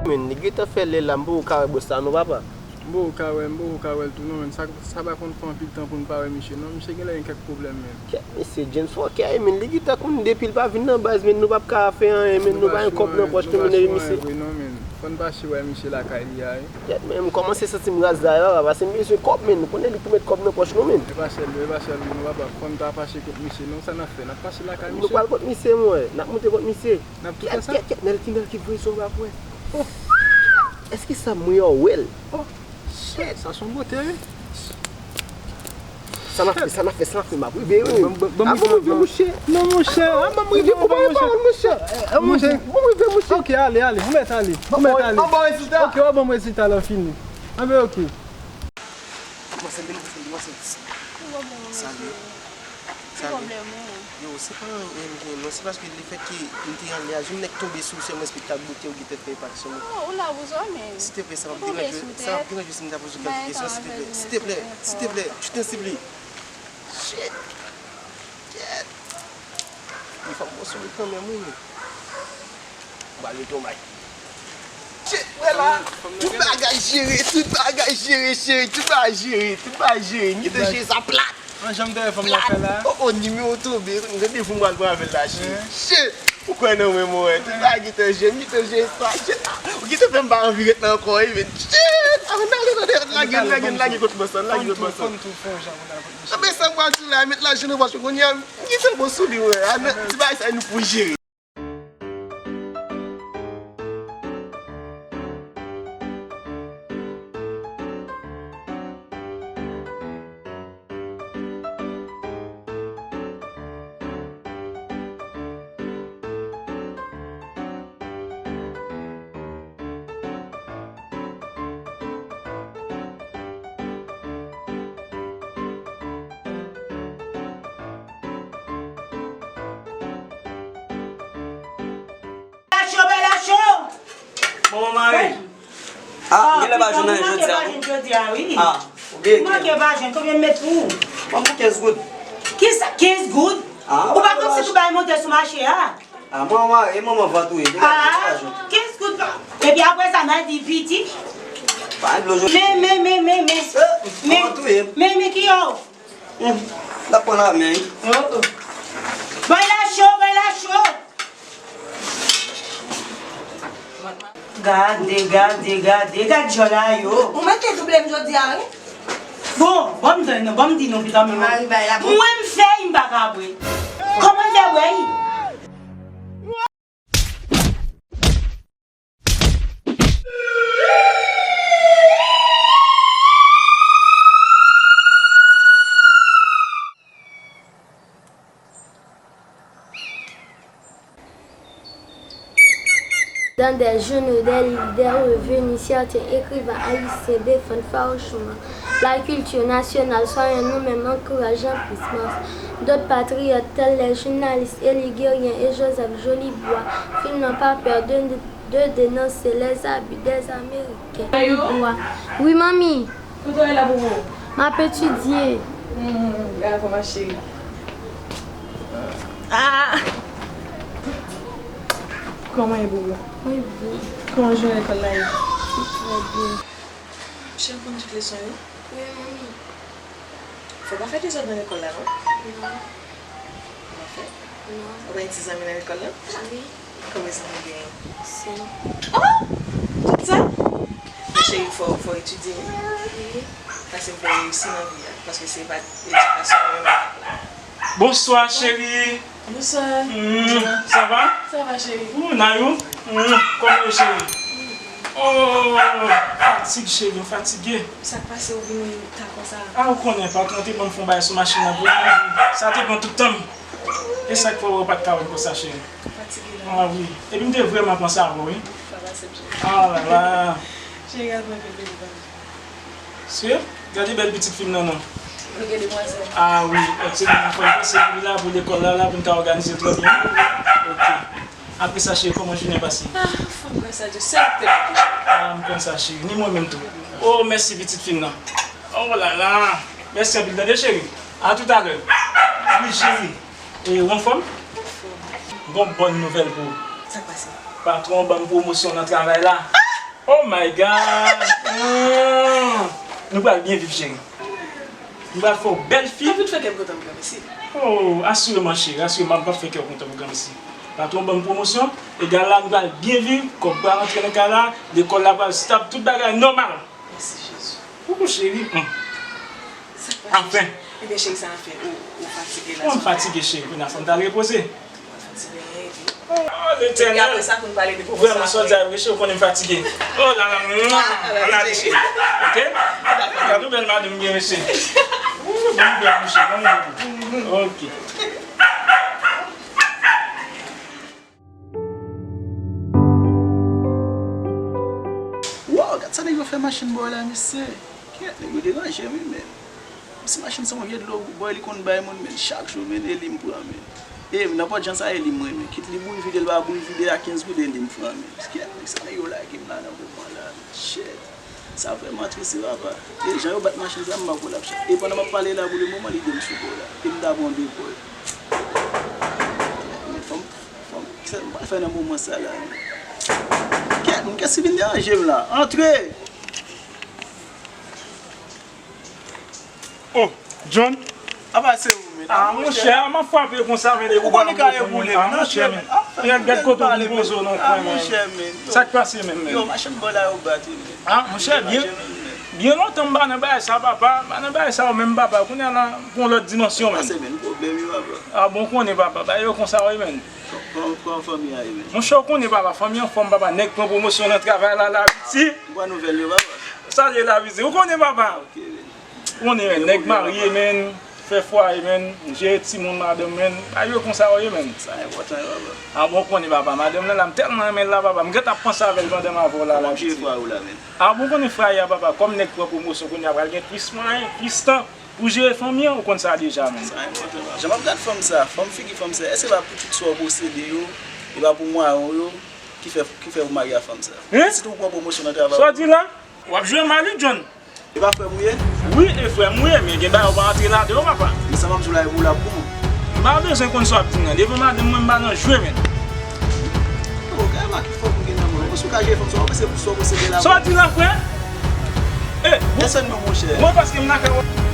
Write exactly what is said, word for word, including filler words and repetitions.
Men, li gentan fè lè la, m poko ka wè bòs la non, papa. M poko ka wè, m poko ka wè l tou non, men sa, sa pa konn fè anpil tan pou n pa wè misye non. Misye genlè gen kèk pwoblèm, men. Kèt, mesye James fòkè, men li gentan konn depi l pa vin nan baz, men nou p ap ka fè anyen, men nou pa gen kòb nan pòch nou, men misye. Vre non, men. Fò n pase wè misye lakay li a, wi. Kèt, men m kòmanse santi m raz la, papa, paske m bezwen kòb, men. Nou konnen li pou met kòb nan pòch nou, men. E pa sèl, e pa sèl nou, papa. Fò n pa pase kot misye non, sa n ap fè? N ap pase lakay misye? Nou pral kot misye, mwen. N ap moute kot misye. N ap tou fè sa? Kèt, kèt, Nèl ki, Nèl ki voye sa w pa kwè. Oh! Èske sa mwen yo wè l? Oh! Shit, sa se yon bote, wi. Sa n ap fè, sa n ap fè, sa n ap fè, m ap rive, wi. Bon, bon, bon, a, bon, rive, mouche. Non, monchè, a, bon, rive, bon, bon, mouche. Mouche, bon, rive, mouche. Ok, ale, ale, ou mèt ale. Ou mèt ale. Bon, bon, rezilta. Ok, w ap ban m rezilta lè w fini. Anben, ok. Kòman se, kòman se, kòman se? Salut. Ki pwoblèm ou? Yo, se pa anyen m gen non, se paske lefètke m te anlè a, jwenn nèg tonbe sou sèlman espektak bote ou gentan fè epak sou mwen. Non, ou la pou zò, men. Siteplè, sa p ap deranje, sa p ap deranje si m ta poze w kèlke kesyon, siteplè, siteplè, siteplè, tu t'en supplie. Shit! Kèt! Li fè m bon souri kanmenm, wi, men. M pral mete yon bay. Shit, wè la, tout bagay jere, tout bagay jere, cheri, tout bagay jere, tout bagay jere. M gentan jere sa plat. An janm dèyè fanm nan fè la. Oh, oh, nimewo tonbe, randevou m pral pran avè l la, cheri. Shit, ou kwè nan mwen, mwen, tout bagay gentan jere, m gentan jere sa, shit. Ou gentan fè m pa anvi ret la ankò, wi, men. Shit, a, n ale, n ale, lage, lage, lage kot bòs la, lage kot bòs la. Anben, sa m pral di w la, met lajan nan pòch mwen, kounye a, m gentan bon sou li, wè. A, men, ti bagay sa, nou pou jere. Bèl cho, bèl cho! Manman Mari. Ah, ou genlè pa jwenn anyen jodi a, non? Ou manke pa jwenn jodi a, wi. Ah, ou byen. Ou manke pa jwenn, konbyen m met pou ou? Ban m pou kenz goud. Kisa, kenz goud? Ah, ou pa konn si tou bagay monte sou mache a? Ah, manman, e manman vant ou ye, degaje, pa jwenn. Kenz goud pa. Epi apre sa, m a di piti. Pa gen dlo jodi. Men, men, men, men, men. Eh, manman touye m. Men, men, ki yo? Hmm, l ap pran lamen, wi. Oh, oh. Bay la cho, bay la cho. Gade, gade, gade, gad jòl a yo. Ou mete double m jodi a, wi. Bon, bon, m di nou, bon, m di nou pita, men mwen m fè, m pa ka bwè. Kòman fè bwè? Dans des journaux, des livres, des revues, certains écrivains haïtiens défendent farouchement la culture nationale. Soyons nous-mêmes encourageants plus. D'autres patriotes, tels les journalistes Élie Guerrien et Joseph Jolibois, filment par peur de, de dénoncer les abus des Américains. Wi, manmi. Kote w ye la, bobo? M ap etidye. Hmm, dakò, ma chérie. Ah! Kòman ye, bobo? Mwen byen. Kòman jounen lekòl la ye? Trè byen. Cheri, ou konn tout leson yo? Wi, manmi. Fò w pa fè dezòd nan lekòl la, non? Non. Ou pa fè? Non. Ou pa gen ti zanmi nan lekòl la? Wi. Konbyen zanmi w genyen? Senk. Oh! Tout sa? Men cheri, fò, fò w etidye, wi. Wi. Paske m fè w reyisi nan vi a. Paske se pa edikasyon mwen menm. Bonswa, cheri. Bonswa. Mm, sa va? Sa va, cheri. Ou, Nayou? Mm, kòman w ye, cheri? Oh, fatig, cheri, m fatige. Sa k pase ou vin ta konsa? Ah, ou konnen, patwon te ban m fè yon bagay sou machin nan pou li. Sa te pran tout tan m. E sa k fè ou pa t ka wè m konsa, cheri? Fatige la. Ah, wi. Epi m te vrèman panse avè w, wi. Sa pase, cheri. Ah, la, la. Cheri, gade mwen bebe li ban m. Se, gade bèl pitit fi m nan, non. Gade demwazèl. Ah, wi. Èk se moun fò l panse pou li la, pou lekòl la, la, pou n ka òganize trè byen. Ok. Apre sa, cheri, kòman jounen pase? Ah, anfòm, gras a Dye. Sèl tèt. Ah, m konn sa, cheri. Ni mwen menm tou. Oh, mèsi, pitit fi m nan. Oh la la. Mèsi anpil, tande, cheri. A toutalè. Wi, cheri. E, ou anfòm? Anfòm. Gon bòn nouvèl pou ou. Sa k pase? Patwon an ban m pwomosyon nan travay la. Ah! Oh my God! Mm. Nou pral byen viv, cheri. Nou pral fè w bèl fi. Sa vin fè kè m kontan pou granmesi. Oh, asireman, cheri, asireman, m pap fè kè w kontan pou granmesi. Patwon ban m pwomosyon, egal la, nou pral byen viv, kòb pral rantre nan kay la, lekòl la pral stab, tout bagay nòmal. Mèsi, Jezi. Koukou, cheri. Mm. Sa k pase, cheri? Anfen. Ebyen, cheri, sa anfen. Ou, ou fatige la. Mwen fatige, cheri. Kounye a, fò m t al repoze. Mwen fatige anyen, epi. Oh, Letènèl. Epi apre sa, pou n pale de pwomosyon apre. Vrèman, sa w di a vre, cheri, ou konnen m fatige. Oh la la, mwa. Ann ale, cheri. Ok? Gad yon bèl madanm m gen, mesye. Ooh, bon nouvèl, mesye, bon nouvèl. Ok. Wow, gad sa nèg yo fè machin bò la, mesye. Kèt, nèg yo deranje m, wi, men. Si machin se yon vye dlo, bòy, li konn bay moun, men, chak jou, men, e li m pran, men. E, nan pòt jan sa, e li m renmen. Kit li bouyi vide, li pa bouyi vide, a kenz goud, e li m pran, men. Kèt, nèg sa, nèg yo lage m la nan moman la, men. Shit. Sa vrèman tris, wi, papa. E jan yo bat machin sa, m pa kwè l ap chanje. E pandan m ap pale la, pou le moman, li de m sou bò la. E m ta pran de bòy. Men fò m, fò m, kisa m pral fè nan moman sa la, men? Kèt, moun kèt si vin deranje m la. Antre! Oh, John. Apa se ou, men? Ah, monchè, a m ap frape konsa, men, ou konnen kay e boule, ah, men, monchè, men. Gad, gad kote w vin poze w nan kwen, men. Sa k pase menm, men? Yo, machin bò la yo bat, wi, men. Ah, monchè, byen, byen lontan m pa nan bagay sa, papa. M pa nan bagay sa yo menm, papa. Kounye a la, pou yon lòt dimansyon, men. Pase, men, pwoblèm yo, papa. Ah, bon, konnen, papa. Bagay yo konsa, wi, men. Kòman, kòman fanmi a ye, men? Monchè, ou konnen, papa. Fanmi anfòm, papa. Nèg pran pwomosyon nan travay la, la, Ayiti. Ou pran nouvèl yo, papa? Salye, la, Ayiti. Ou konnen, papa. Ok, men. Ou konnen, men, nèg marye, men, fè fwaye, men, jere timoun, madanm, men, bagay yo konsa yo ye, men. Sa enpòtan, wi, papa. Ah, bon, ou konnen, papa, madanm nan la, m tèlman renmen l la, papa, m gentan ap panse avè l pandan m avè w la, la, piti. Kòman jere fwaye w la, men? Ah, bon, ou konnen fwaye a, papa, kòm nèg pran pwomosyon, kounye a pral gen plis mwayen, plis tan pou jere fanmi an, ou konn sa deja, men. Sa enpòtan, papa. Jan m ap gad fanm sa, fanm figi fanm sa, èske se pa pou tout sa w posede yo, e pa pou mwayen w yo, ki fè, ki fè ou marye a fanm sa? Hein? Sitou ou pran pwomosyon nan travay ou. Sa w di la? W ap jwe mal, wi, John. E pa frè m ou ye? Wi, e frè m ou ye, men gen bagay ou pa antre ladan yo, papa. Men sa m ap di w la, e pou w la pou mwen. M pa bezwen konn sa w ap di m nan. Devan madanm mwen, m pa nan jwe, men. Yo, gade pa ki fòm ou gen nan men w. Ou panse w ka jere fanm sa, ou panse pou sa w posede la. Sa w di la, frè? Eh, bon. Desann non, monchè. Mwen, paske m nan kay ou.